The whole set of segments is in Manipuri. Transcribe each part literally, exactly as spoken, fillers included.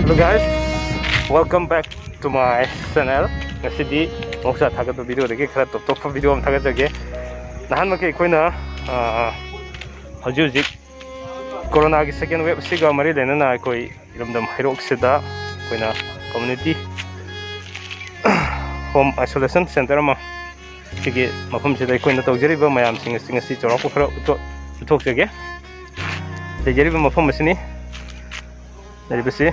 Hello guys, welcome back to my channel. ꯉꯁꯤꯗꯤ ꯃꯍꯧꯁꯥ ꯊꯥꯒꯠꯄ ꯚꯤꯗꯤꯑꯣꯗꯒꯤ ꯈꯔ ꯇꯣꯞ ꯇꯣꯞꯄ ꯚꯤꯗꯤꯑꯣ ꯑꯃ ꯊꯥꯒꯠꯆꯒꯦ꯫ ꯅꯍꯥꯟꯃꯛꯀꯤ ꯑꯩꯈꯣꯏꯅ, ꯑ, ꯍꯧꯖꯤꯛ ꯍꯧꯖꯤꯛ ꯀꯣꯔꯣꯅꯥꯒꯤ second wave ꯑꯁꯤꯒ ꯃꯔꯤ ꯂꯩꯅꯅ ꯑꯩꯈꯣꯏ ꯏꯔꯝꯗꯝ ꯍꯩꯔꯣꯛꯁꯤꯗ ꯑꯩꯈꯣꯏꯅ community home isolation center ꯑꯃ, ꯁꯤꯒꯤ ꯃꯐꯝꯁꯤꯗ ꯑꯩꯈꯣꯏꯅ ꯇꯧꯖꯔꯤꯕ ꯃꯌꯥꯝꯁꯤꯡ ꯑꯁꯤ ꯉꯁꯤ ꯆꯥꯎꯔꯥꯛꯄ ꯈꯔ ꯎꯠꯊꯣꯛ-, ꯎꯠꯊꯣꯛꯆꯒꯦ꯫ ꯂꯩꯖꯔꯤꯕ ꯃꯐꯝ ꯑꯁꯤꯅꯤ꯫ ꯂꯩꯔꯤꯕꯁꯤ,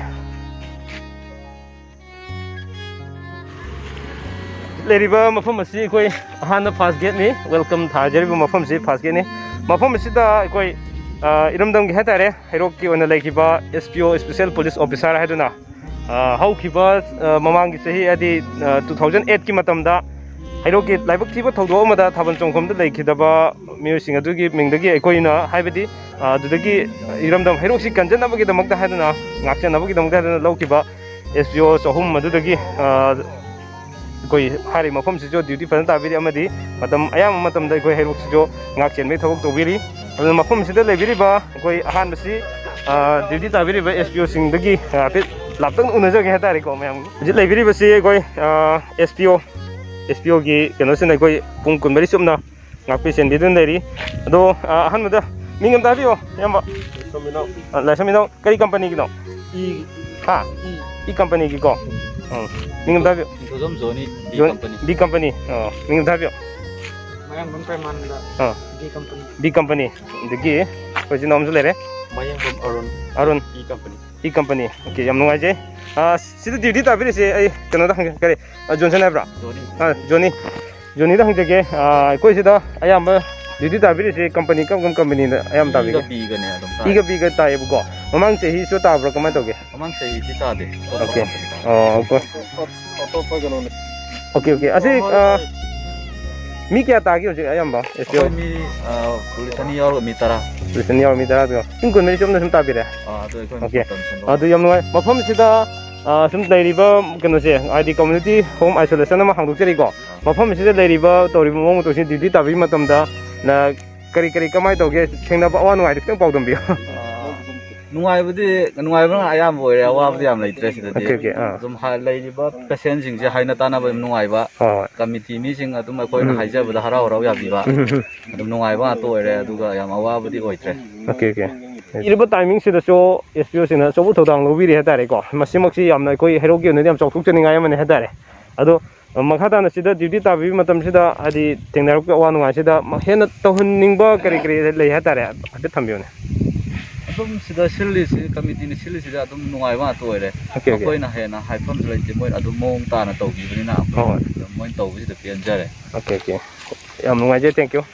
ꯂꯩꯔꯤꯕ ꯃꯐꯝ ꯑꯁꯤ ꯑꯩꯈꯣꯏ ꯑꯍꯥꯟꯕ first gateꯅꯤ꯫ Welcome ꯊꯥꯖꯔꯤꯕ ꯃꯐꯝꯁꯤ first gateꯅꯤ꯫ ꯃꯐꯝ ꯑꯁꯤꯗ ꯑꯩꯈꯣꯏ, ꯑ, ꯏꯔꯝꯗꯝꯒꯤ ꯍꯥꯏꯇꯥꯔꯦ, ꯍꯩꯔꯣꯛꯀꯤ ꯑꯣꯏꯅ ꯂꯩꯈꯤꯕ S P O, special police officer ꯍꯥꯏꯗꯨꯅ, ꯑ, ꯍꯧꯈꯤꯕ, ꯑ, ꯃꯃꯥꯡꯒꯤ ꯆꯍꯤ, ꯍꯥꯏꯗꯤ, ꯑ, two thousand eight ꯀꯤ ꯃꯇꯝꯗ ꯍꯩꯔꯣꯛꯀꯤ ꯂꯥꯏꯕꯛ ꯊꯤꯕ ꯊꯧꯗꯣꯛ ꯑꯃꯗ ꯊꯥꯕꯜ ꯆꯣꯡꯐꯝꯗ ꯂꯩꯈꯤꯗꯕ ꯃꯤꯑꯣꯏꯁꯤꯡ ꯑꯗꯨꯒꯤ ꯃꯤꯡꯗꯒꯤ ꯑꯩꯈꯣꯏꯅ, ꯍꯥꯏꯕꯗꯤ, ꯑ, ꯑꯗꯨꯗꯒꯤ ꯏꯔꯝꯗꯝ ꯍꯩꯔꯣꯛꯁꯤ ꯀꯟꯖꯅꯕꯒꯤꯗꯃꯛꯇ ꯍꯥꯏꯗꯨꯅ, ꯉꯥꯛꯆꯅꯕꯒꯤꯗꯃꯛꯇ ꯍꯥꯏꯗꯨꯅ ꯂꯧꯈꯤꯕ S P O ꯆꯍꯨꯝ ꯑꯗꯨꯗꯒꯤ, ꯑ, ꯑꯩꯈꯣꯏ ꯍꯥꯏꯔꯤꯕ ꯃꯐꯝꯁꯤꯁꯨ duty ꯐꯖꯅ ꯇꯥꯕꯤꯔꯤ, ꯑꯃꯗꯤ ꯃꯇꯝ ꯑꯌꯥꯝꯕ ꯃꯇꯝꯗ ꯑꯩꯈꯣꯏ ꯍꯩꯔꯣꯛꯁꯤꯁꯨ ꯉꯥꯛ ꯆꯦꯟꯕꯒꯤ ꯊꯕꯛ ꯇꯧꯕꯤꯔꯤ꯫ ꯑꯗꯨꯅ ꯃꯐꯝꯁꯤꯗ ꯂꯩꯕꯤꯔꯤꯕ ꯑꯩꯈꯣꯏ ꯑꯍꯥꯟꯕꯁꯤ, ꯑ, duty ꯇꯥꯕꯤꯔꯤꯕ S P O ꯁꯤꯡꯗꯒꯤ, ꯑ, ꯍꯥꯏꯐꯦꯠ ꯂꯥꯞꯇꯛꯅ ꯎꯅꯖꯒꯦ ꯍꯥꯏꯇꯥꯔꯦꯀꯣ ꯃꯌꯥꯝ꯫ ꯍꯧꯖꯤꯛ ꯂꯩꯕꯤꯔꯤꯕꯁꯤ ꯑꯩꯈꯣꯏ, ꯑ, S P O, S P O ꯒꯤ ꯀꯩꯅꯣꯁꯤꯅ ꯑꯩꯈꯣꯏ ꯄꯨꯡ ꯀꯨꯟꯃꯔꯤ ꯆꯨꯞꯅ ꯉꯥꯛꯄꯤ ꯆꯦꯟꯕꯤꯗꯨꯅ ꯂꯩꯔꯤ꯫ ꯑꯗꯣ, ꯑ, ꯑꯍꯥꯟꯕꯗ ꯃꯤꯡ ꯑꯝꯇ ꯍꯥꯏꯕꯤꯌꯣ, ꯏꯌꯥꯝꯕ꯫ ꯂꯥꯏꯁ꯭ꯔꯝ ꯏꯅꯥꯎ꯫ ꯑ, ꯂꯥꯏꯁ꯭ꯔꯝ ꯏꯅꯥꯎ, ꯀꯔꯤ company ꯒꯤꯅꯣ? ꯏ꯫ ꯍꯥ? ꯏ꯫ ꯏ company ꯒꯤꯀꯣ? ꯎꯝ꯫ ꯃꯤꯡ ꯑꯝꯇ ꯍꯥꯏꯕꯤꯌꯨ꯫ Inthoujam Joni, B zone-, company꯫ B company꯫ ꯑ, ꯃꯤꯡ ꯑꯝꯇ ꯍꯥꯏꯕꯤꯌꯨ꯫ ꯃꯌꯥꯡꯕꯝ ꯄ꯭ꯔꯦꯃꯥꯅꯟꯗ, ꯑ꯫ B company꯫ B company꯫ ꯑꯗꯒꯤ ꯑꯩꯈꯣꯏ ꯏꯆꯤꯟ ꯏꯅꯥꯎ ꯑꯃꯁꯨ ꯂꯩꯔꯦ꯫ Mayangbam Arun. Arun. E company꯫ E company꯫ Okay, ꯌꯥꯝ ꯅꯨꯡꯉꯥꯏꯖꯩ꯫ ꯑ, ꯁꯤꯗ duty ꯇꯥꯕꯤꯔꯤꯁꯦ ꯑꯩ ꯀꯩꯅꯣꯗ ꯍꯪꯒꯦ, ꯀꯔꯤ? ꯑ, ꯖꯣꯟꯁꯟ ꯍꯥꯏꯕ꯭ꯔꯥ? ꯖꯣꯅꯤ꯫ ꯑ, ꯖꯣꯅꯤ꯫ ꯖꯣꯅꯤꯗ ꯍꯪꯖꯒꯦ, ꯑ, ꯑꯩꯈꯣꯏ ꯁꯤꯗ ꯑꯌꯥꯝꯕ duty ꯇꯥꯕꯤꯔꯤꯁꯦ company, ꯀꯔꯝ ꯀꯔꯝꯕ company ꯗ ꯑꯌꯥꯝꯕ ꯏꯒ ꯇꯥꯕꯤꯒꯦ? ꯕꯤꯒꯅꯦ ꯑꯗꯨꯝ ꯇꯥꯏ꯫ ꯏꯒ ꯕꯤꯒ ꯇꯥꯏꯌꯦꯕꯀꯣ꯫ ꯃꯃꯥꯡ ꯆꯍꯤꯁꯨ ꯇꯥꯕ꯭ꯔꯥ, ꯀꯃꯥꯏꯅ ꯇꯧꯒꯦ? ꯃꯃꯥꯡ ꯆꯍꯤꯗꯤ ꯇꯥꯗꯦ꯫ ꯑꯇꯣꯞꯄ Okay꯫ company ꯇꯥꯏ꯫ ꯑꯣ, okay꯫ ꯑꯇꯣꯞꯄ ꯀꯩꯅꯣꯅꯦ꯫ Okay, okay꯫ ꯑꯁꯤ, ꯑ, ꯃꯤ ꯀꯌꯥ ꯇꯥꯒꯦ ꯍꯧꯖꯤꯛ ꯑꯌꯥꯝꯕ? ꯑꯩꯈꯣꯏ ꯃꯤ, ꯑ, ꯄꯨꯂꯤꯁ ꯑꯅꯤ ꯌꯥꯎꯔꯒ ꯃꯤ ꯇꯔꯥ꯫ ꯄꯨꯂꯤꯁ ꯑꯅꯤ ꯌꯥꯎꯔꯒ ꯃꯤ ꯇꯔꯥ ꯑꯗꯨꯒ꯫ ꯄꯨꯡ ꯀꯨꯟꯃꯔꯤ ꯆꯨꯞꯅ ꯁꯨꯝ ꯇꯥꯕꯤꯔꯦ? ꯑ, ꯑꯗꯨ ꯑꯩꯈꯣꯏ Okay꯫ ꯃꯇꯝ ꯁꯦꯝꯗꯣꯛꯑꯒ꯫ ꯑꯗꯨ ꯌꯥꯝ ꯅꯨꯡꯉꯥꯏ꯫ ꯃꯐꯝꯁꯤꯗ, ꯑ, ꯁꯨꯝ ꯂꯩꯔꯤꯕ ꯀꯩꯅꯣꯁꯦ, ꯍꯥꯏꯗꯤ community home isolation ꯑꯃ ꯍꯥꯡꯗꯣꯛꯆꯔꯤꯀꯣ꯫ ꯃꯐꯝ ꯑꯁꯤꯗ ꯂꯩꯔꯤꯕ, ꯇꯧꯔꯤꯕ ꯃꯑꯣꯡ ꯃꯇꯧꯁꯤ duty ꯇꯥꯕꯤꯕ ꯃꯇꯝꯗ ꯅ ꯀꯔꯤ ꯀꯔꯤ ꯀꯃꯥꯏꯅ ꯇꯧꯒꯦ? ꯊꯦꯡꯅꯕ ꯑꯋꯥ ꯅꯨꯡꯉꯥꯏꯗꯣ ꯈꯤꯇꯪ ꯄꯥꯎꯗꯝꯕꯤꯌꯨ꯫ ꯑ, ꯅꯨꯡꯉꯥꯏꯕꯗꯤ, ꯅꯨꯡꯉꯥꯏꯕꯅ ꯑꯌꯥꯝꯕ ꯑꯣꯏꯔꯦ, ꯑꯋꯥꯕꯗꯤ ꯌꯥꯝ ꯂꯩꯇ꯭ꯔꯦ ꯁꯤꯗꯗꯤ꯫ Okay, okay, ꯑꯥ꯫ ꯑꯗꯨꯝ ꯍꯥ-, ꯂꯩꯔꯤꯕ ꯄꯦꯁꯦꯟꯁꯤꯡꯁꯦ ꯍꯥꯏꯅ ꯇꯥꯟꯅꯕ ꯑꯗꯨꯝ ꯅꯨꯡꯉꯥꯏꯕ, ꯍꯣꯏ, ꯍꯣꯏ꯫ ꯀꯃꯤꯇꯤ ꯃꯤꯁꯤꯡ ꯑꯗꯨꯝ ꯑꯩꯈꯣꯏꯅ ꯎꯝ꯫ ꯍꯥꯏꯖꯕꯗ ꯍꯔꯥꯎ ꯍꯔꯥꯎ ꯌꯥꯕꯤꯕ, ꯎꯝ, ꯎꯝ, ꯎꯝ꯫ ꯑꯗꯨꯝ ꯅꯨꯡꯉꯥꯏꯕ ꯉꯥꯛꯇ ꯑꯣꯏꯔꯦ, ꯑꯗꯨꯒ ꯌꯥꯝ ꯑꯋꯥꯕꯗꯤ ꯑꯣꯏꯗ꯭ꯔꯦ꯫ Okay, okay꯫ ꯏꯔꯤꯕ timing ꯁꯤꯗꯁꯨ S P O ꯁꯤꯡꯅ ꯑꯆꯧꯕ ꯊꯧꯗꯥꯡ ꯂꯧꯕꯤꯔꯤ ꯍꯥꯏꯇꯥꯔꯦꯀꯣ꯫ ꯃꯁꯤꯃꯛꯁꯤ ꯌꯥꯝꯅ ꯑꯩꯈꯣꯏ ꯍꯩꯔꯣꯛꯀꯤ ꯑꯣꯏꯅꯗꯤ ꯌꯥꯝ ꯆꯥꯎꯊꯣꯛꯆꯅꯤꯡꯉꯥꯏ ꯑꯃꯅꯤ ꯍꯥꯏꯇꯥꯔꯦ꯫ ꯑꯗꯣ ꯃꯈꯥ ꯇꯥꯅ ꯁꯤꯗ duty ꯇꯥꯕꯤꯕ ꯃꯇꯝꯁꯤꯗ, ꯍꯥꯏꯗꯤ ꯊꯦꯡꯅꯔꯛꯄ ꯑꯋꯥ ꯅꯨꯡꯉꯥꯏꯁꯤꯗ ꯍꯦꯟꯅ ꯇꯧꯍꯟꯅꯤꯡꯕ ꯀꯔꯤ ꯀꯔꯤ ꯂꯩ ꯍꯥꯏꯇꯥꯔꯦ, ꯍꯥꯏꯐꯦꯠ ꯊꯝꯕꯤꯌꯨꯅꯦ꯫ ꯑꯗꯨꯝ ꯁꯤꯗ ꯁꯤꯜꯂꯤꯁꯤ, ꯀꯃꯤꯇꯤꯅ ꯁꯤꯜꯂꯤꯁꯤꯗ ꯑꯗꯨꯝ ꯅꯨꯡꯉꯥꯏꯕ ꯉꯥꯛꯇ ꯑꯣꯏꯔꯦ꯫ Okay, okay꯫ ꯃꯈꯣꯏꯅ ꯍꯦꯟꯅ ꯍꯥꯏꯐꯝꯁꯨ ꯂꯩꯇꯦ, ꯃꯣꯏꯅ ꯑꯗꯨꯝ ꯃꯑꯣꯡ ꯇꯥꯅ ꯇꯧꯕꯤꯕꯅꯤꯅ ꯍꯣꯏ, ꯍꯣꯏ꯫ ꯑꯗꯨꯝ ꯃꯣꯏꯅ ꯇꯧꯕꯁꯤꯗ ꯄꯦꯟꯖꯔꯦ꯫ Okay, okay꯫ ꯌꯥꯝ ꯅꯨꯡꯉꯥꯏꯖꯩ, thank you꯫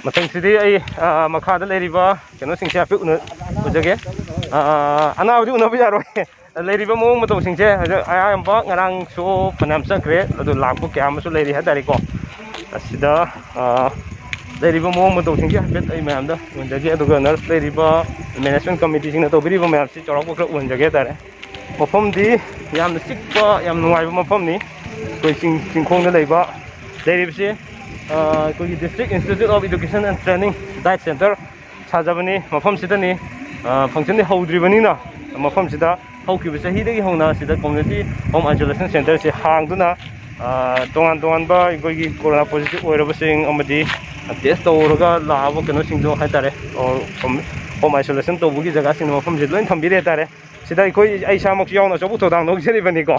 ꯃꯊꯪꯁꯤꯗꯤ ꯑꯩ, ꯑ, ꯃꯈꯥꯗ ꯂꯩꯔꯤꯕ ꯀꯩꯅꯣꯁꯤꯡꯁꯦ ꯍꯥꯏꯐꯦꯠ ꯎꯅ-, ꯎꯖꯒꯦ꯫ ꯑ, ꯑꯅꯥꯕꯗꯤ ꯎꯅꯕ ꯌꯥꯔꯣꯏ꯫ ꯂꯩꯔꯤꯕ ꯃꯑꯣꯡ ꯃꯇꯧꯁꯤꯡꯁꯦ ꯍꯧꯖꯤꯛ ꯑꯌꯥꯝꯕ ꯉꯔꯥꯡꯁꯨ ꯐꯅꯌꯥꯝ ꯆꯠꯈ꯭ꯔꯦ, ꯑꯗꯨ ꯂꯥꯛꯄ ꯀꯌꯥ ꯑꯃꯁꯨ ꯂꯩꯔꯤ ꯍꯥꯏꯇꯥꯔꯦꯀꯣ꯫ ꯑꯁꯤꯗ, ꯑ, ꯂꯩꯔꯤꯕ ꯃꯑꯣꯡ ꯃꯇꯧꯁꯤꯡꯁꯦ ꯍꯥꯏꯐꯦꯠ ꯑꯩ ꯃꯌꯥꯝꯗ ꯎꯍꯟꯖꯒꯦ, ꯑꯗꯨꯒ nurse ꯂꯩꯔꯤꯕ management committeeꯁꯤꯡꯅ ꯇꯧꯕꯤꯔꯤꯕ ꯃꯌꯥꯝꯁꯤ ꯆꯥꯎꯔꯥꯛꯄ ꯈꯔ ꯎꯍꯟꯖꯒꯦ ꯍꯥꯏꯇꯥꯔꯦ꯫ ꯃꯐꯝꯗꯤ ꯌꯥꯝꯅ ꯆꯤꯛꯄ, ꯌꯥꯝ ꯅꯨꯡꯉꯥꯏꯕ ꯃꯐꯝꯅꯤ꯫ ꯑꯩꯈꯣꯏ ꯆꯤꯡ, ꯆꯤꯡꯈꯣꯡꯗ ꯂꯩꯕ, ꯂꯩꯔꯤꯕꯁꯤ, ꯑ, ꯑꯩꯈꯣꯏꯒꯤ District Institute of Education and Training Diet Center ꯁꯥꯖꯕꯅꯤ꯫ ꯃꯐꯝꯁꯤꯗꯅꯤ, ꯑ, functionꯗꯤ ꯍꯧꯗ꯭ꯔꯤꯕꯅꯤꯅ ꯃꯐꯝꯁꯤꯗ ꯍꯧꯈꯤꯕ ꯆꯍꯤꯗꯒꯤ ꯍꯧꯅ ꯁꯤꯗ community home isolation centerꯁꯦ ꯍꯥꯡꯗꯨꯅ, ꯑ, ꯇꯣꯉꯥꯟ ꯇꯣꯉꯥꯟꯕ ꯑꯩꯈꯣꯏꯒꯤ corona positive ꯑꯣꯏꯔꯕꯁꯤꯡ ꯑꯃꯗꯤ test ꯇꯧꯔꯒ ꯂꯥꯛꯑꯕ ꯀꯩꯅꯣꯁꯤꯡꯗꯣ ꯍꯥꯏꯇꯥꯔꯦ, ꯑꯣ, home, home isolation ꯇꯧꯕꯒꯤ ꯖꯒꯥꯁꯤꯡꯗꯣ ꯃꯐꯝꯁꯤꯗ ꯂꯣꯏ ꯊꯝꯕꯤꯔꯦ ꯍꯥꯏꯇꯥꯔꯦ꯫ ꯁꯤꯗ ꯑꯩꯈꯣꯏ, ꯑꯩ ꯏꯁꯥꯃꯛꯁꯨ ꯌꯥꯎꯅ ꯑꯆꯧꯕ ꯊꯧꯗꯥꯡ ꯂꯧꯖꯔꯤꯕꯅꯤꯀꯣ꯫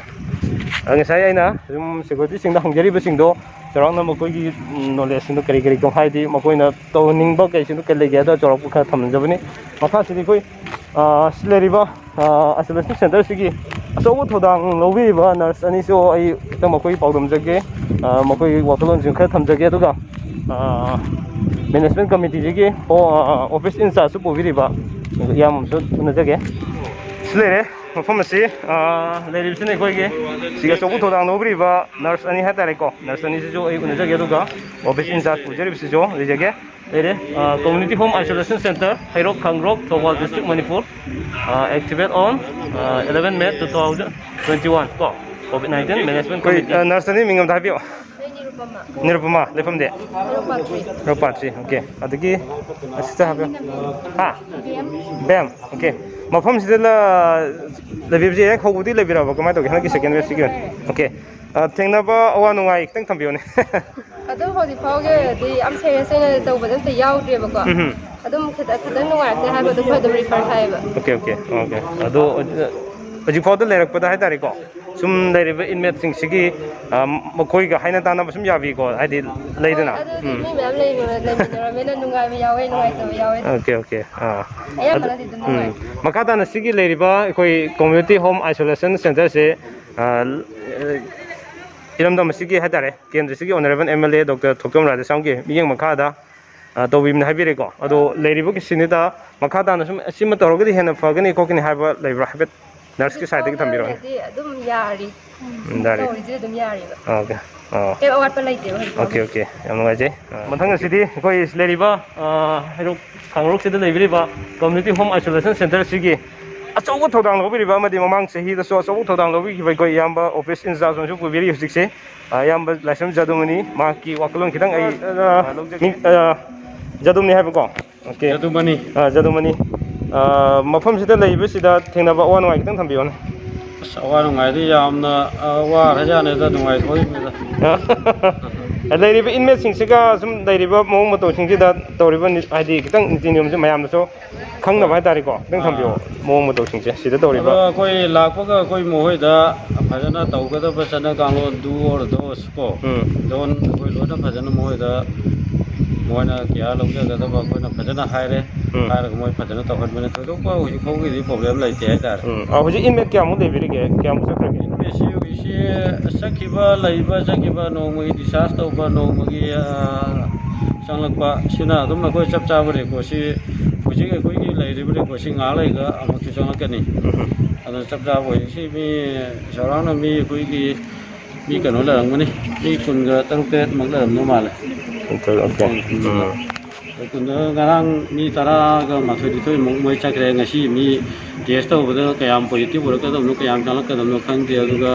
ꯑ, ꯉꯁꯥꯏ ꯑꯩꯅ ꯁꯨꯝ securityꯁꯤꯡꯗ ꯍꯪꯖꯔꯤꯕꯁꯤꯡꯗꯣ ꯆꯥꯎꯔꯥꯛꯅ ꯃꯈꯣꯏꯒꯤ, ꯎꯝ, knowledgeꯁꯤꯡꯗꯣ ꯀꯔꯤ ꯀꯔꯤ ꯀꯣ-, ꯍꯥꯏꯗꯤ ꯃꯈꯣꯏꯅ ꯇꯧꯍꯟꯅꯤꯡꯕ ꯀꯩꯁꯤꯡꯗꯣ ꯀꯔꯤ ꯂꯩꯒꯦ ꯍꯥꯏꯗꯣ ꯆꯥꯎꯔꯥꯛꯄ ꯈꯔ ꯊꯝꯖꯕꯅꯤ꯫ ꯃꯈꯥꯁꯤꯗꯤ ꯑꯩꯈꯣꯏ, ꯑ, ꯁꯤ ꯂꯩꯔꯤꯕ, ꯑ, isolation centerꯁꯤꯒꯤ ꯑꯆꯧꯕ ꯊꯧꯗꯥꯡ ꯂꯧꯕꯤꯔꯤꯕ nurse ꯑꯅꯤꯁꯨ ꯑꯩ ꯈꯤꯇꯪ ꯃꯈꯣꯏꯒꯤ ꯄꯥꯎꯗꯝꯖꯒꯦ꯫ ꯑ, ꯃꯈꯣꯏꯒꯤ ꯋꯥꯈꯜꯂꯣꯟꯁꯤꯡ ꯈꯔ ꯊꯝꯖꯒꯦ꯫ ꯑꯗꯨꯒ, ꯑ, management committeeꯁꯤꯒꯤ ꯑꯣ, ꯑ, office inchargeꯁꯨ ꯄꯨꯕꯤꯔꯤꯕ ꯏꯌꯥꯝꯕ ꯑꯃꯁꯨ ꯎꯅꯖꯒꯦ꯫ ꯁꯤ ꯂꯩꯔꯦ ꯃꯐꯝ ꯑꯁꯤ, ꯑ, ꯂꯩꯔꯤꯕꯁꯤꯅ ꯑꯩꯈꯣꯏꯒꯤ ꯁꯤꯒꯤ ꯑꯆꯧꯕ ꯊꯧꯗꯥꯡ ꯂꯧꯕꯤꯔꯤꯕ nurse ꯑꯅꯤ ꯍꯥꯏꯇꯥꯔꯦꯀꯣ꯫ Nurse ꯑꯅꯤꯁꯤꯁꯨ ꯑꯩ ꯎꯅꯖꯒꯦ, ꯑꯗꯨꯒ office incharge ꯄꯨꯖꯔꯤꯕꯁꯤꯁꯨ ꯂꯩꯖꯒꯦ꯫ ꯂꯩꯔꯦ, ꯑ, Community Home Isolation Center, ꯍꯩꯔꯣꯛ ꯈꯥꯡꯒ꯭ꯔꯣꯛ, ꯊꯧꯕꯥꯜ district, ꯃꯅꯤꯄꯨꯔ꯫ ꯑ, activate on, ꯑ, eleven May two thousand twenty one ꯀꯣ, COVID nineteen management ꯑꯩꯈꯣꯏ, committee꯫ ꯑ, nurse ꯑꯅꯤ ꯃꯤꯡ ꯑꯝꯇ ꯍꯥꯏꯕꯤꯌꯣ꯫ ꯅꯤꯔꯨꯄꯃꯥ, ꯂꯩꯐꯝꯗꯤ? ꯔꯣꯄꯥꯇ꯭ꯔꯤ꯫ ꯑꯣꯀꯦ꯫ ꯑꯗꯒꯤ ꯑꯁꯤꯗ ꯍꯥꯏꯕꯤꯌꯨ꯫ ꯍꯥ? ꯕꯦꯝ꯫ ꯕꯦꯝ꯫ ꯑꯣꯀꯦ꯫ ꯃꯐꯝꯁꯤꯗ ꯂ-, ꯂꯩꯕꯤꯕꯁꯦ ꯍꯦꯛ ꯍꯧꯕꯗꯤ ꯂꯩꯕꯤꯔꯕ? ꯀꯃꯥꯏꯅ ꯇꯧꯒꯦ ꯍꯟꯗꯛꯀꯤ ꯁꯦꯀꯦꯟ ꯋꯦꯕꯁꯤꯒꯤ ꯑꯣꯏꯅ? ꯑꯣꯀꯦ꯫ ꯑ, ꯊꯦꯡꯅꯕ ꯑꯋꯥ ꯅꯨꯡꯉꯥꯏ ꯈꯤꯇꯪ ꯊꯝꯕꯤꯌꯨꯅꯦ꯫ ꯑꯗꯨꯝ ꯍꯧꯖꯤꯛ ꯐꯥꯎꯒꯤ ꯑꯣꯏꯅꯗꯤ ꯌꯥꯝ ꯁꯦꯔꯤꯌꯁ ꯑꯣꯏꯅ ꯇꯧꯕꯗꯤ ꯑꯝꯇ ꯌꯥꯎꯗ꯭ꯔꯤꯕꯀꯣ꯫ ꯎꯝ ꯍꯝ꯫ ꯑꯗꯨꯝ ꯈꯤꯇꯪ, ꯈꯤꯇꯪ ꯅꯨꯡꯉꯥꯏꯔꯛꯇꯦ ꯍꯥꯏꯕꯗꯣ ꯑꯩꯈꯣꯏ ꯑꯗꯨꯝ ꯔꯤꯐꯔ ꯊꯥꯏꯌꯦꯕ꯫ Okay, okay, okay. ꯑꯗꯣ ꯍꯧꯖꯤꯛ ꯐꯥꯎꯗ ꯂꯩꯔꯛꯄꯗ ꯍꯥꯏꯇꯥꯔꯦꯀꯣ, ꯁꯨꯝ ꯂꯩꯔꯤꯕ ꯏꯟꯃꯦꯠꯁꯤꯡꯁꯤꯒꯤ, ꯑ, ꯃꯈꯣꯏꯒ ꯍꯥꯏꯅ ꯇꯥꯟꯅꯕ ꯁꯨꯝ ꯌꯥꯕꯤꯀꯣ, ꯍꯥꯏꯗꯤ ꯂꯩꯗꯅ꯫ ꯍꯣꯏ, ꯑꯗꯨꯗꯤ ꯎꯝ꯫ ꯃꯤ ꯃꯌꯥꯝ ꯂꯩꯃꯤꯟꯅ-, ꯂꯩꯃꯤꯟꯅꯔꯕꯅꯤꯅ ꯅꯨꯡꯉꯥꯏꯕ ꯌꯥꯎꯋꯦ, ꯅꯨꯡꯉꯥꯏꯇꯕ ꯌꯥꯎꯋꯦ꯫ Okay, okay. ꯑꯥ꯫ ꯑꯌꯥꯝꯕꯅꯗꯤ ꯑꯗꯨꯝ ꯎꯝ꯫ ꯅꯨꯡꯉꯥꯏ꯫ ꯃꯈꯥ ꯇꯥꯅ ꯁꯤꯒꯤ ꯂꯩꯔꯤꯕ ꯑꯩꯈꯣꯏ community home isolation centerꯁꯦ, ꯑ, ꯏꯔꯝꯗꯝ ꯑꯁꯤꯒꯤ ꯍꯥꯏꯇꯥꯔꯦ, ꯀꯦꯟꯗ꯭ꯔꯁꯤꯒꯤ honourable MLA Doctor ꯊꯣꯛꯆꯣꯝ ꯔꯥꯙꯦꯁ꯭ꯌꯥꯝꯒꯤ ꯃꯤꯠꯌꯦꯡ ꯃꯈꯥꯗ, ꯑ, ꯇꯧꯕꯤꯕꯅꯤ ꯍꯥꯏꯕꯤꯔꯦꯀꯣ꯫ ꯑꯗꯣ ꯂꯩꯔꯤꯕ ꯁꯤꯅꯤꯗ ꯃꯈꯥ ꯇꯥꯅ ꯁꯨꯝ ꯁꯤꯃ ꯇꯧꯔꯒꯗꯤ ꯍꯦꯟꯅ ꯐꯒꯅꯤ ꯈꯣꯠꯀꯅꯤ ꯍꯥꯏꯕ ꯂꯩꯕ꯭ꯔꯥ? ꯍꯥꯏꯐꯦꯠ ꯅꯔꯁꯀꯤ ꯁꯥꯏꯠꯇꯒꯤ ꯊꯝꯕꯤꯔꯛꯑꯣꯅꯦ꯫ ꯍꯧꯖꯤꯛ ꯐꯥꯎꯒꯤ ꯑꯣꯏꯅꯗꯤ ꯑꯗꯨꯝ ꯌꯥꯔꯤ꯫ ꯎꯝ, ꯌꯥꯔꯤ꯫ ꯇꯧꯔꯤꯁꯦ ꯑꯗꯨꯝ ꯌꯥꯔꯤꯕ꯫ ꯑꯣꯀꯦ꯫ ꯑꯣ꯫ ꯀꯩꯝ ꯑꯋꯥꯠꯄ ꯂꯩꯇꯦꯕ ꯍꯧꯖꯤꯛ ꯐꯥꯎꯒꯤ꯫ Okay, okay. ꯌꯥꯝ ꯅꯨꯡꯉꯥꯏꯖꯩ꯫ ꯑ, ꯃꯊꯪ ꯑꯁꯤꯗꯤ ꯑꯩꯈꯣꯏ ꯂꯩꯔꯤꯕ, ꯑ, ꯍꯩꯔꯣꯛ ꯀꯥꯡꯂꯨꯞꯁꯤꯗ ꯂꯩꯕꯤꯔꯤꯕ community home isolation centerꯁꯤꯒꯤ ꯑꯆꯧꯕ ꯊꯧꯗꯥꯡ ꯂꯧꯕꯤꯔꯤꯕ ꯑꯃꯗꯤ ꯃꯃꯥꯡ ꯆꯍꯤꯗꯁꯨ ꯑꯆꯧꯕ ꯊꯧꯗꯥꯡ ꯂꯧꯕꯤꯈꯤꯕ ꯑꯩꯈꯣꯏ ꯏꯌꯥꯝꯕ office in charge ꯑꯃꯁꯨ ꯄꯨꯕꯤꯔꯤ ꯍꯧꯖꯤꯛꯁꯦ꯫ ꯑ, ꯏꯌꯥꯝꯕ ꯂꯥꯏꯁ꯭ꯔꯝ ꯖꯥꯗꯨꯃꯅꯤ, ꯃꯍꯥꯛꯀꯤ ꯋꯥꯈꯜꯂꯣꯟ ꯈꯤꯇꯪ ꯑꯩ, ꯑ, ꯃꯤ, ꯑ, ꯖꯥꯗꯨꯃꯅꯤ ꯍꯥꯏꯕꯀꯣ? ꯑꯣꯀꯦ꯫ ꯖꯥꯗꯨꯃꯅꯤ꯫ ꯑ, ꯖꯥꯗꯨꯃꯅꯤ꯫ ꯑ, ꯃꯐꯝꯁꯤꯗ ꯂꯩꯕꯁꯤꯗ ꯊꯦꯡꯅꯕ ꯑꯋꯥ ꯅꯨꯡꯉꯥꯏ ꯈꯤꯇꯪ ꯊꯝꯕꯤꯌꯣꯅꯦ꯫ ꯑꯁ, ꯑꯋꯥ ꯅꯨꯡꯉꯥꯏꯗꯤ ꯌꯥꯝꯅ, ꯑ, ꯋꯥꯈ꯭ꯔꯖꯥꯠꯅꯤꯗ, ꯅꯨꯡꯉꯥꯏꯊꯣꯛꯏꯕꯅꯤꯗ꯫ ꯂꯩꯔꯤꯕ inmateꯁꯤꯡꯁꯤꯒ ꯁꯨꯝ ꯂꯩꯔꯤꯕ ꯃꯑꯣꯡ ꯃꯇꯧꯁꯤꯡꯁꯤꯗ ꯇꯧꯔꯤꯕ ꯅꯤ-, ꯍꯥꯏꯗꯤ ꯈꯤꯇꯪ ꯅꯤꯇꯤ ꯅꯤꯌꯣꯝꯁꯦ ꯃꯌꯥꯝꯅꯁꯨ ꯈꯪꯅꯕ ꯍꯥꯏꯇꯥꯔꯦꯀꯣ, ꯈꯤꯇꯪ ꯊꯝꯕꯤꯌꯣ꯫ ꯑꯥ꯫ ꯃꯑꯣꯡ ꯃꯇꯧꯁꯤꯡꯁꯦ ꯁꯤꯗ ꯇꯧꯔꯤꯕ꯫ ꯑꯗꯣ ꯑꯩꯈꯣꯏ ꯂꯥꯛꯄꯒ ꯑꯩꯈꯣꯏ ꯃꯈꯣꯏꯗ ꯐꯖꯅ ꯇꯧꯒꯗꯕ ꯆꯠꯅ ꯀꯥꯡꯂꯣꯟ, do or don't ꯀꯣ, ꯎꯝ꯫ Don't ꯑꯩꯈꯣꯏ ꯂꯣꯏꯅ ꯐꯖꯅ ꯃꯈꯣꯏꯗ, ꯃꯣꯏꯅ care ꯂꯧꯖꯒꯗꯕ ꯑꯩꯈꯣꯏꯅ ꯐꯖꯅ ꯍꯥꯏꯔꯦ꯫ ꯎꯝ꯫ ꯍꯥꯏꯔꯒ ꯃꯣꯏ ꯐꯖꯅ ꯇꯧꯍꯟꯕꯅꯦ꯫ ꯊꯣꯏꯗꯣꯛꯄ ꯍꯧꯖꯤꯛ ꯐꯥꯎꯒꯤꯗꯤ problem ꯂꯩꯇꯦ ꯍꯥꯏꯇꯥꯔꯦ꯫ ꯎꯝ꯫ ꯑ, ꯍꯧꯖꯤꯛ inmate ꯀꯌꯥꯃꯨꯛ ꯂꯩꯕꯤꯔꯤꯒꯦ? ꯀꯌꯥꯃꯨꯛ ꯆꯠꯈ꯭ꯔꯒꯦ? Inmateꯁꯤ ꯍꯧꯖꯤꯛꯁꯤ ꯆꯠꯈꯤꯕ, ꯂꯩꯕ ꯆꯠꯈꯤꯕ, ꯅꯣꯡꯃꯒꯤ discharge ꯇꯧꯕ, ꯅꯣꯡꯃꯒꯤ, ꯑ, ꯆꯪꯂꯛꯄ, ꯁꯤꯅ ꯑꯗꯨꯝ ꯑꯩꯈꯣꯏ ꯆꯞ ꯆꯥꯕ recordꯁꯤ, ꯍꯧꯖꯤꯛ ꯑꯩꯈꯣꯏꯒꯤ ꯂꯩꯔꯤꯕ recordꯁꯤ ꯉꯥꯏꯍꯥꯛ ꯂꯩꯔꯒ ꯑꯃꯨꯛꯁꯨ ꯆꯪꯂꯛꯀꯅꯤ꯫ ꯎꯝ꯫ ꯑꯗꯨꯅ ꯆꯞ ꯆꯥꯕ ꯍꯧꯖꯤꯛꯁꯤ ꯃꯤ ꯆꯥꯎꯔꯥꯛꯅ ꯃꯤ ꯑꯩꯈꯣꯏꯒꯤ ꯃꯤ ꯀꯩꯅꯣ ꯂꯩꯔꯝꯒꯅꯤ, ꯃꯤ ꯀꯨꯟꯒ ꯇꯔꯨꯛ ꯇꯔꯦꯠꯃꯨꯛ ꯂꯩꯔꯝꯗꯧ ꯃꯥꯜꯂꯦ꯫ Okay, okay. ꯎꯝ꯫ ꯎꯝ꯫ ꯑꯗꯨ ꯀꯨꯟꯗ ꯉꯔꯥꯡ ꯃꯤ ꯇꯔꯥꯒ ꯃꯥꯊꯣꯏ ꯅꯤꯊꯣꯏꯃꯨꯛ ꯃꯣꯏ ꯆꯠꯈ꯭ꯔꯦ꯫ ꯉꯁꯤ ꯃꯤ test ꯇꯧꯕꯗ ꯀꯌꯥꯝ positive ꯑꯣꯏꯔꯛꯀꯗꯕꯅꯣ, ꯀꯌꯥꯝ ꯆꯪꯂꯛꯀꯗꯕꯅꯣ ꯈꯪꯗꯦ꯫ ꯑꯗꯨꯒ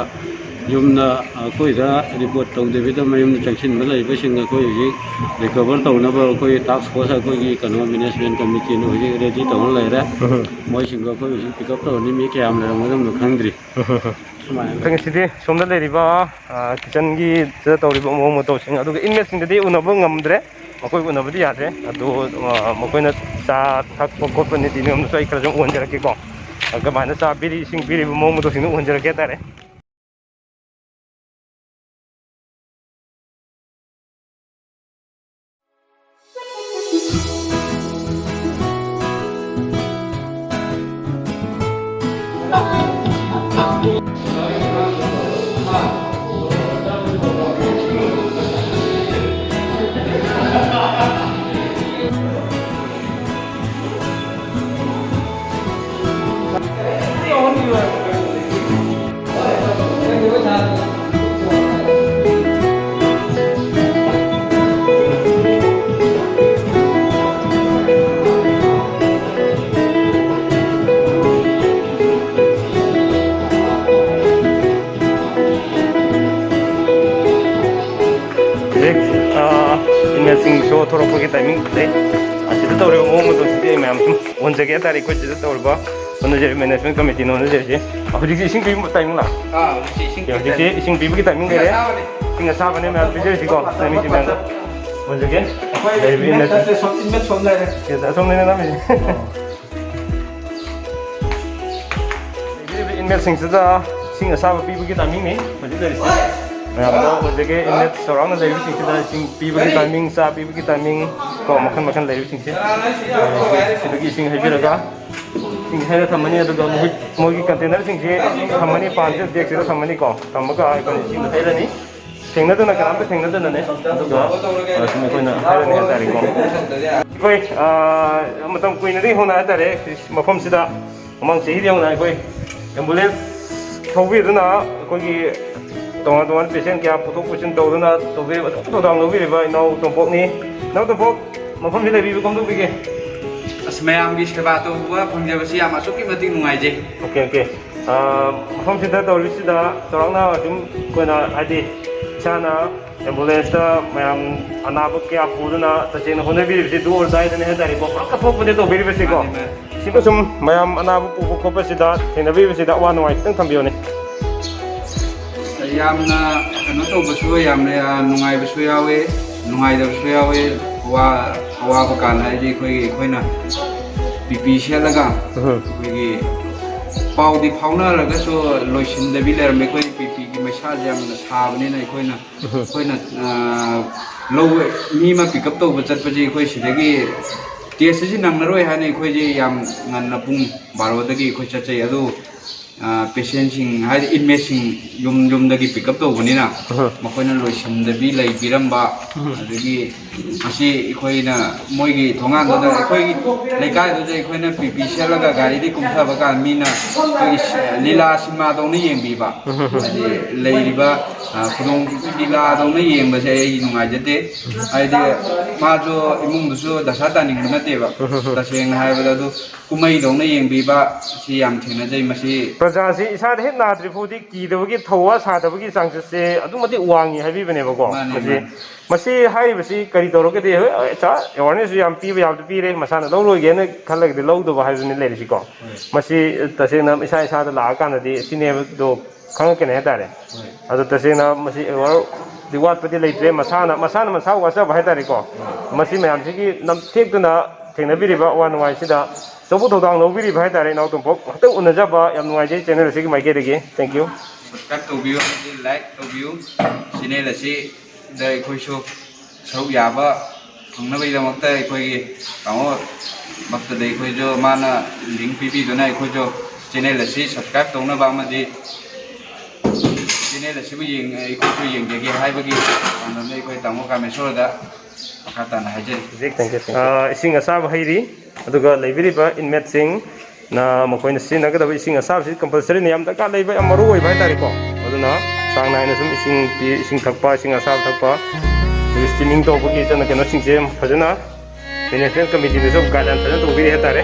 ꯌꯨꯝꯗ ꯑꯩꯈꯣꯏꯗ ꯔꯤꯄꯣꯔꯠ ꯇꯧꯗꯕꯤꯗ ꯃꯌꯨꯝꯗ ꯆꯪꯁꯤꯟꯕ ꯂꯩꯕꯁꯤꯡ ꯑꯩꯈꯣꯏ ꯍꯧꯖꯤꯛ ꯔꯤꯀꯣꯚꯔ ꯇꯧꯅꯕ ꯑꯩꯈꯣꯏ ꯇꯥꯛꯁ ꯐꯣꯔꯁ ꯑꯩꯈꯣꯏꯒꯤ ꯀꯩꯅꯣ ꯃꯦꯅꯦꯖꯃꯦꯟ ꯀꯃꯤꯇꯤꯅ ꯍꯧꯖꯤꯛ ꯔꯦꯗꯤ ꯇꯧꯔ ꯂꯩꯔꯦ꯫ ꯎꯝ꯫ ꯃꯣꯏꯁꯤꯡꯗꯣ ꯑꯩꯈꯣꯏ ꯍꯧꯖꯤꯛ ꯄꯤꯛ ꯑꯞ ꯇꯧꯔꯅꯤ꯫ ꯃꯤ ꯀꯌꯥꯝ ꯂꯩꯔꯝꯒꯗꯕꯅꯣ ꯈꯪꯗ꯭ꯔꯤ꯫ ꯎꯝ꯫ ꯁꯨꯃꯥꯏꯅ꯫ ꯉꯁꯤꯗꯤ ꯁꯣꯝꯗ ꯂꯩꯔꯤꯕ, ꯑ, ꯀꯤꯠꯆꯟꯒꯤꯗ ꯇꯧꯔꯤꯕ ꯃꯑꯣꯡ ꯃꯇꯧꯁꯤꯡ ꯑꯗꯨꯒ ꯏꯟꯃꯦꯠꯁꯤꯡꯗꯗꯤ ꯎꯅꯕ ꯉꯝꯗ꯭ꯔꯦ꯫ ꯃꯈꯣꯏ ꯎꯅꯕꯗꯤ ꯌꯥꯗ꯭ꯔꯦ꯫ ꯑꯗꯨ, ꯑ, ꯃꯈꯣꯏꯅ ꯆꯥ ꯊꯛꯄ ꯈꯣꯠꯄ ꯅꯤꯇꯤ ꯅꯤꯌꯣꯝꯗꯁꯨ ꯑꯩ ꯈꯔ ꯁꯨꯝ ꯎꯍꯟꯖꯔꯛꯀꯦꯀꯣ꯫ ꯑ, ꯀꯃꯥꯏꯅ ꯆꯥ ꯄꯤꯔꯤ, ꯏꯁꯤꯡ ꯄꯤꯔꯤꯕ ꯃꯑꯣꯡ ꯃꯇꯧꯁꯤꯡꯗꯨ ꯎꯍꯟꯖꯔꯛꯀꯦ ꯍꯥꯏꯇꯥꯔꯦ꯫ ꯍꯧꯖꯤꯛ, ꯑ, ꯏꯟꯃꯦꯠꯁꯤꯡ ꯁꯣ ꯊꯣꯔꯛꯄꯒꯤ ꯇꯥꯏꯃꯤꯡ ꯂꯩ꯫ ꯑꯁꯤꯗ ꯇꯧꯔꯤꯕ ꯃꯑꯣꯡ ꯃꯇꯧꯁꯤꯗꯤ ꯑꯩ ꯃꯌꯥꯝ ꯁꯨꯝ ꯎꯍꯟꯖꯒꯦ ꯍꯥꯏꯇꯥꯔꯦ꯫ ꯑꯩꯈꯣꯏ ꯁꯤꯗ ꯇꯧꯔꯤꯕ ꯍꯣꯠꯅꯖꯔꯤꯕ ꯃꯦꯅꯦꯖꯃꯦꯟ ꯀꯃꯤꯇꯤꯅ ꯍꯣꯠꯅꯖꯔꯤꯁꯦ꯫ ꯍꯧꯖꯤꯛꯁꯤ ꯏꯁꯤꯡ ꯄꯤꯕ ꯇꯥꯏꯃꯤꯡꯂꯥ? ꯑꯥ, ꯍꯧꯖꯤꯛꯁꯤ ꯏꯁꯤꯡ ꯄꯤꯕ ꯍꯧꯖꯤꯛꯁꯤ ꯇꯥꯏꯃꯤꯡ꯫ ꯏꯁꯤꯡ ꯄꯤꯕꯒꯤ ꯇꯥꯏꯃꯤꯡ ꯂꯩꯔꯦ꯫ ꯑꯁꯥꯕꯅꯤ꯫ ꯏꯁꯤꯡ ꯑꯁꯥꯕꯅꯦ ꯃꯌꯥꯝ ꯄꯤꯖꯔꯤꯁꯤꯀꯣ꯫ ꯅꯪꯒꯤꯁꯤ ꯃꯌꯥꯝꯗ ꯎꯍꯟꯖꯒꯦ꯫ ꯑꯩꯈꯣꯏ ꯂꯩꯔꯤꯕ ꯏꯟꯃꯦꯠ ꯏꯟꯃꯦꯠ ꯅꯠꯇꯦ, ꯁꯣꯝ ꯏꯟꯃꯦꯠ ꯁꯣꯝ ꯂꯩꯔꯦ꯫ ꯌꯦꯁ, ꯑꯁꯣꯝꯗꯅꯦ ꯅꯝꯃꯤꯁꯦ꯫ ꯂꯩꯕꯤꯔꯤꯕ ꯏꯟꯃꯦꯠꯁꯤꯡꯁꯤꯗ ꯏꯁꯤꯡ ꯑꯁꯥꯕ ꯄꯤꯕꯒꯤ ꯇꯥꯏꯃꯤꯡꯅꯤ ꯍꯧꯖꯤꯛ ꯂꯩꯔꯤꯁꯦ꯫ ꯃꯌꯥꯝꯗ ꯍꯧꯖꯤꯛꯀꯤ ꯏꯟꯃꯦꯠ ꯆꯥꯎꯔꯥꯛꯅ ꯂꯩꯔꯤꯕꯁꯤꯡꯁꯤꯗ ꯏꯁꯤꯡ ꯄꯤꯕꯒꯤ ꯇꯥꯏꯃꯤꯡ, ꯆꯥ ꯄꯤꯕꯒꯤ ꯇꯥꯏꯃꯤꯡ ꯀꯣ, ꯃꯈꯜ ꯃꯈꯜ ꯂꯩꯔꯤꯕꯁꯤꯡꯁꯦ꯫ ꯁꯤꯗꯒꯤ ꯏꯁꯤꯡ ꯍꯩꯕꯤꯔꯒ ꯏꯁꯤꯡ ꯍꯩꯔ ꯊꯝꯃꯅꯤ꯫ ꯑꯗꯨꯒ ꯃꯣꯏ, ꯃꯣꯏꯒꯤ ꯀꯟꯇꯦꯅꯔꯁꯤꯡꯁꯦ ꯊꯝꯃꯅꯤ, ꯄꯥꯟꯁꯦ ꯗꯦꯛꯁꯤꯗ ꯊꯝꯃꯅꯤꯀꯣ꯫ ꯊꯝꯃꯒ ꯑꯩꯈꯣꯏꯅ ꯏꯁꯤꯡꯗꯣ ꯍꯩꯔꯅꯤ꯫ ꯊꯦꯡꯅꯗꯅ, ꯀꯅꯥꯝꯇ ꯊꯦꯡꯅꯗꯅꯅꯦ꯫ ꯑꯗꯨꯒ, ꯑ, ꯁꯨꯝ ꯑꯩꯈꯣꯏꯅ ꯍꯥꯏꯔꯅꯤ ꯍꯥꯏꯇꯥꯔꯦꯀꯣ꯫ ꯑꯩꯈꯣꯏ, ꯑ, ꯃꯇꯝ ꯀꯨꯏꯅꯗꯤ ꯍꯧꯅ ꯍꯥꯏꯇꯥꯔꯦ ꯃꯐꯝꯁꯤꯗ, ꯃꯃꯥꯡ ꯆꯍꯤꯗꯤ ꯍꯧꯅ ꯑꯩꯈꯣꯏ ꯑꯦꯝꯕꯨꯂꯦꯟꯁ ꯊꯧꯕꯤꯗꯨꯅ ꯑꯩꯈꯣꯏꯒꯤ ꯇꯣꯉꯥꯟ ꯇꯣꯉꯥꯟꯕ ꯄꯦꯁꯦꯟ ꯀꯌꯥ ꯄꯨꯊꯣꯛ ꯄꯨꯁꯤꯟ ꯇꯧꯗꯨꯅ ꯇꯧꯕꯤꯔꯤꯕ, ꯑꯆꯧꯕ ꯊꯧꯗꯥꯡ ꯂꯧꯕꯤꯔꯤꯕ ꯏꯅꯥꯎ ꯇꯣꯝꯄꯣꯛꯅꯤ꯫ ꯏꯅꯥꯎ ꯇꯣꯝꯄꯣꯛ, ꯃꯐꯝꯁꯤ ꯂꯩꯕꯤꯕ ꯀꯝꯗꯧꯕꯤꯒꯦ? ꯑꯁ, ꯃꯌꯥꯝꯒꯤ ꯁꯦꯕꯥ ꯇꯧꯕ ꯐꯪꯖꯕꯁꯤ ꯌꯥꯝ ꯑꯁꯨꯛꯀꯤ ꯃꯇꯤꯛ ꯅꯨꯡꯉꯥꯏꯖꯩ꯫ Okay, okay. ꯑ, ꯃꯐꯝꯁꯤꯗ ꯇꯧꯔꯤꯁꯤꯗ ꯆꯥꯎꯔꯥꯛꯅ ꯑꯗꯨꯝ ꯑꯩꯈꯣꯏꯅ, ꯍꯥꯏꯗꯤ, ꯏꯁꯥꯅ ꯑꯦꯝꯕꯨꯂꯦꯟꯁꯇ ꯃꯌꯥꯝ ꯑꯅꯥꯕ ꯀꯌꯥ ꯄꯨꯗꯨꯅ ꯇꯁꯦꯡꯅ ꯍꯣꯠꯅꯕꯤꯔꯤꯕꯁꯤ do or die ꯗꯅꯤ ꯍꯥꯏ ꯇꯥꯔꯦꯀꯣ, ꯄꯨꯔꯥ ꯀꯠꯊꯣꯛꯄꯅꯦ ꯇꯧꯕꯤꯔꯤꯕꯁꯤꯀꯣ꯫ ꯃꯥꯅꯤ, ꯃꯥꯅꯤ꯫ ꯁꯤꯗ ꯁꯨꯝ ꯃꯌꯥꯝ ꯑꯅꯥꯕ ꯄꯨꯕ ꯈꯣꯠꯄꯁꯤꯗ ꯊꯦꯡꯅꯕꯤꯕꯁꯤꯗ ꯑꯋꯥ ꯅꯨꯡꯉꯥꯏ ꯈꯤꯇꯪ ꯊꯝꯕꯤꯌꯨꯅꯦ꯫ ꯌꯥꯝꯅ ꯀꯩꯅꯣ ꯇꯧꯕꯁꯨ ꯌꯥꯝꯅ ꯅꯨꯡꯉꯥꯏꯕꯁꯨ ꯌꯥꯎꯋꯦ, ꯅꯨꯡꯉꯥꯏꯇꯕꯁꯨ ꯌꯥꯎꯋꯦ꯫ ꯑꯋꯥ-, ꯑꯋꯥꯕ ꯀꯥꯟꯗ ꯍꯥꯏꯗꯤ ꯑꯩꯈꯣꯏꯒꯤ, ꯑꯩꯈꯣꯏꯅ ꯄꯤ ꯄꯤ ꯁꯦꯠꯂꯒ ꯎꯝ꯫ ꯑꯩꯈꯣꯏꯒꯤ ꯄꯥꯎꯗꯤ ꯐꯥꯎꯅꯔꯒꯁꯨ ꯂꯣꯏꯁꯤꯟꯗꯕꯤ ꯂꯩꯔꯝꯃꯦ꯫ ꯑꯩꯈꯣꯏ ꯄꯤ ꯄꯤꯒꯤ ꯃꯩꯁꯥꯁꯦ ꯌꯥꯝꯅ ꯁꯥꯕꯅꯤꯅ ꯑꯩꯈꯣꯏꯅ, ꯎꯝ꯫ ꯑꯩꯈꯣꯏꯅ, ꯑ, ꯂꯧ, ꯃꯤ ꯑꯃ ꯄꯤꯛ ꯑꯞ ꯇꯧꯕ ꯆꯠꯄꯁꯦ ꯑꯩꯈꯣꯏ ꯁꯤꯗꯒꯤ ꯇꯦꯁ ꯑꯁꯤ ꯅꯪꯅꯔꯣꯏ ꯍꯥꯏꯅ ꯑꯩꯈꯣꯏꯁꯦ ꯌꯥꯝ ꯉꯟꯅ ꯄꯨꯡ ꯕꯥꯔꯣꯗꯒꯤ ꯑꯩꯈꯣꯏ ꯆꯠꯆꯩ꯫ ꯑꯗꯨ ꯑ, ꯄꯦꯁꯦꯟꯁꯤꯡ, ꯍꯥꯏꯗꯤ ꯏꯟꯃꯦꯠꯁꯤꯡ ꯌꯨꯝ ꯌꯨꯝꯗꯒꯤ ꯄꯤꯛ ꯑꯞ ꯇꯧꯕꯅꯤꯅ, ꯎꯝ꯫ ꯃꯈꯣꯏꯅ ꯂꯣꯏꯁꯤꯟꯗꯕꯤ ꯂꯩꯕꯤꯔꯝꯕ, ꯎꯝ꯫ ꯑꯗꯒꯤ ꯉꯁꯤ ꯑꯩꯈꯣꯏꯅ ꯃꯣꯏꯒꯤ ꯊꯣꯡꯒꯥꯟꯗꯨꯗ, ꯑꯩꯈꯣꯏꯒꯤ ꯂꯩꯀꯥꯏꯗꯨꯗ ꯑꯩꯈꯣꯏꯅ ꯄꯤ ꯄꯤ ꯁꯦꯠꯂꯒ ꯒꯥꯔꯤꯗꯒꯤ ꯀꯨꯝꯊꯕ ꯀꯥꯟꯗ ꯃꯤꯅ ꯑꯩꯈꯣꯏꯒꯤ ꯁ-, ꯂꯤꯂꯥ ꯁꯤꯅꯦꯃꯥꯗꯧꯅ ꯌꯦꯡꯕꯤꯕ, ꯎꯝ꯫ ꯍꯥꯏꯗꯤ ꯂꯩꯔꯤꯕ, ꯑ, ꯈꯨꯗꯣꯡ ꯂꯤꯂꯥꯗꯧꯅ ꯌꯦꯡꯕꯁꯦ ꯑꯩ ꯅꯨꯡꯉꯥꯏꯖꯗꯦ꯫ ꯍꯥꯏꯗꯤ ꯃꯥꯁꯨ ꯏꯃꯨꯡꯗꯨꯁꯨ ꯗꯁꯥ ꯇꯥꯅꯤꯡꯕ ꯅꯠꯇꯦꯕ, ꯎꯝ꯫ ꯇꯁꯦꯡꯅ ꯍꯥꯏꯔꯕꯗ꯫ ꯑꯗꯨ ꯀꯨꯝꯍꯩꯗꯧꯅ ꯌꯦꯡꯕꯤꯕ ꯁꯤ ꯌꯥꯝ ꯊꯦꯡꯅꯖꯩ꯫ ꯃꯁꯤ ꯄ꯭ꯔꯖꯥꯁꯤ ꯏꯁꯥꯗ ꯍꯦꯛ ꯅꯥꯗ꯭ꯔꯤ ꯐꯥꯎꯗꯤ ꯀꯤꯗꯕꯒꯤ ꯊꯧꯋꯥ ꯁꯥꯗꯕꯒꯤ ꯆꯥꯡꯆꯠꯁꯦ ꯑꯗꯨꯛ ꯃꯇꯤꯛ ꯋꯥꯡꯉꯤ ꯍꯥꯏꯕꯤꯕꯅꯦꯕꯀꯣ꯫ ꯃꯥꯅꯦ, ꯃꯁꯤ, ꯃꯥꯅꯦ꯫ ꯃꯁꯤ ꯍꯥꯏꯔꯤꯕꯁꯤ ꯀꯔꯤ ꯇꯧꯔꯒꯗꯤ, ꯍꯣꯏ, ꯆꯥ-, ꯑꯦꯋꯥꯔꯅꯦꯁꯁꯨ ꯌꯥꯝ ꯄꯤꯕ ꯌꯥꯕꯗꯤ ꯄꯤꯔꯦ, ꯃꯁꯥꯅ ꯂꯧꯔꯣꯏꯒꯦꯅ ꯈꯜꯂꯒꯗꯤ ꯂꯧꯗꯕ ꯍꯥꯏꯕꯗꯨꯅꯤ ꯂꯩꯔꯤꯁꯤꯀꯣ꯫ ꯍꯣꯏ꯫ ꯃꯁꯤ ꯇꯁꯦꯡꯅ ꯏꯁꯥ ꯏꯁꯥꯗ ꯂꯥꯛꯑꯀꯥꯟꯗꯗꯤ ꯁꯤꯅꯦꯕꯗꯣ ꯈꯪꯉꯛꯀꯅꯤ ꯍꯥꯏꯇꯥꯔꯦ꯫ ꯍꯣꯏ꯫ ꯑꯗꯣ ꯇꯁꯦꯡꯅ ꯃꯁꯤ ꯑꯦꯋꯥꯔꯗꯤ ꯋꯥꯠꯄꯗꯤ ꯂꯩꯇ꯭ꯔꯦ, ꯃꯁꯥꯅ, ꯃꯁꯥꯅ ꯃꯁꯥ ꯋꯥꯠꯆꯕ ꯍꯥꯏꯇꯥꯔꯦꯀꯣ꯫ ꯍꯣꯏ꯫ ꯃꯁꯤ ꯃꯌꯥꯝꯁꯤꯒꯤ ꯅꯝꯊꯦꯛꯇꯨꯅ ꯊꯦꯡꯅꯕꯤꯔꯤꯕ ꯑꯋꯥ ꯅꯨꯡꯉꯥꯏꯁꯤꯗ ꯑꯆꯧꯕ ꯊꯧꯗꯥꯡ ꯂꯧꯕꯤꯔꯤꯕ ꯍꯥꯏꯇꯥꯔꯦ ꯏꯅꯥꯎ ꯇꯣꯝꯄꯣꯛ꯫ ꯍꯟꯗꯛ ꯎꯅꯖꯕ ꯌꯥꯝ ꯅꯨꯡꯉꯥꯏꯖꯩ ꯆꯦꯅꯦꯜ ꯑꯁꯤꯒꯤ ꯃꯥꯏꯀꯩꯗꯒꯤ꯫ Thank you꯫ Subscribe ꯇꯧꯕꯤꯌꯨ ꯑꯃꯗꯤ like ꯇꯧꯕꯤꯌꯨ꯫ ꯆꯦꯅꯦꯜ ꯑꯁꯤꯗ ꯑꯩꯈꯣꯏꯁꯨ ꯁꯔꯨꯛ ꯌꯥꯕ ꯐꯪꯅꯕꯒꯤꯗꯃꯛꯇ ꯑꯩꯈꯣꯏꯒꯤ ꯇꯥꯃꯣ ꯚꯛꯇꯗ ꯑꯩꯈꯣꯏꯁꯨ ꯃꯥꯅ link ꯄꯤꯕꯤꯗꯨꯅ ꯑꯩꯈꯣꯏꯁꯨ ꯆꯦꯅꯦꯜ ꯑꯁꯤ subscribe ꯇꯧꯅꯕ ꯑꯃꯗꯤ ꯆꯦꯅꯦꯜ ꯑꯁꯤꯕꯨ ꯌꯦꯡ-, ꯑꯩꯈꯣꯏꯁꯨ ꯌꯦꯡꯖꯒꯦ ꯍꯥꯏꯕꯒꯤ ꯄꯥꯟꯗꯝꯗ ꯑꯩꯈꯣꯏ ꯇꯥꯃꯣ ꯀꯥꯃꯦꯁꯣꯔꯗ ꯃꯈꯥ ꯇꯥꯅ ꯍꯥꯏꯖꯔꯤ꯫ Thank you, thank you꯫ ꯑ, ꯏꯁꯤꯡ ꯑꯁꯥꯕ ꯍꯩꯔꯤ, ꯑꯗꯨꯒ ꯂꯩꯕꯤꯔꯤꯕ inmateꯁꯤꯡꯅ ꯃꯈꯣꯏꯅ ꯁꯤꯖꯤꯟꯅꯒꯗꯕ ꯏꯁꯤꯡ ꯑꯁꯥꯕꯁꯤ compulsoryꯅꯤ, ꯌꯥꯝ ꯗꯔꯀꯥꯔ ꯂꯩꯕ, ꯌꯥꯝ ꯃꯔꯨ ꯑꯣꯏꯕ ꯍꯥꯏꯇꯥꯔꯦꯀꯣ꯫ ꯑꯗꯨꯅ ꯆꯥꯡ ꯅꯥꯏꯅ ꯁꯨꯝ ꯏꯁꯤꯡ ꯄꯤ-, ꯏꯁꯤꯡ ꯊꯛꯄ, ꯏꯁꯤꯡ ꯑꯁꯥꯕ ꯊꯛꯄ, ꯑꯗꯒꯤ steaming ꯇꯧꯕꯒꯤ ꯆꯠꯅ ꯀꯩꯅꯣꯁꯤꯡꯁꯦ ꯐꯖꯅ management committeeꯅꯁꯨ guideline ꯐꯖꯅ ꯇꯧꯕꯤꯔꯤ ꯍꯥꯏꯇꯥꯔꯦ꯫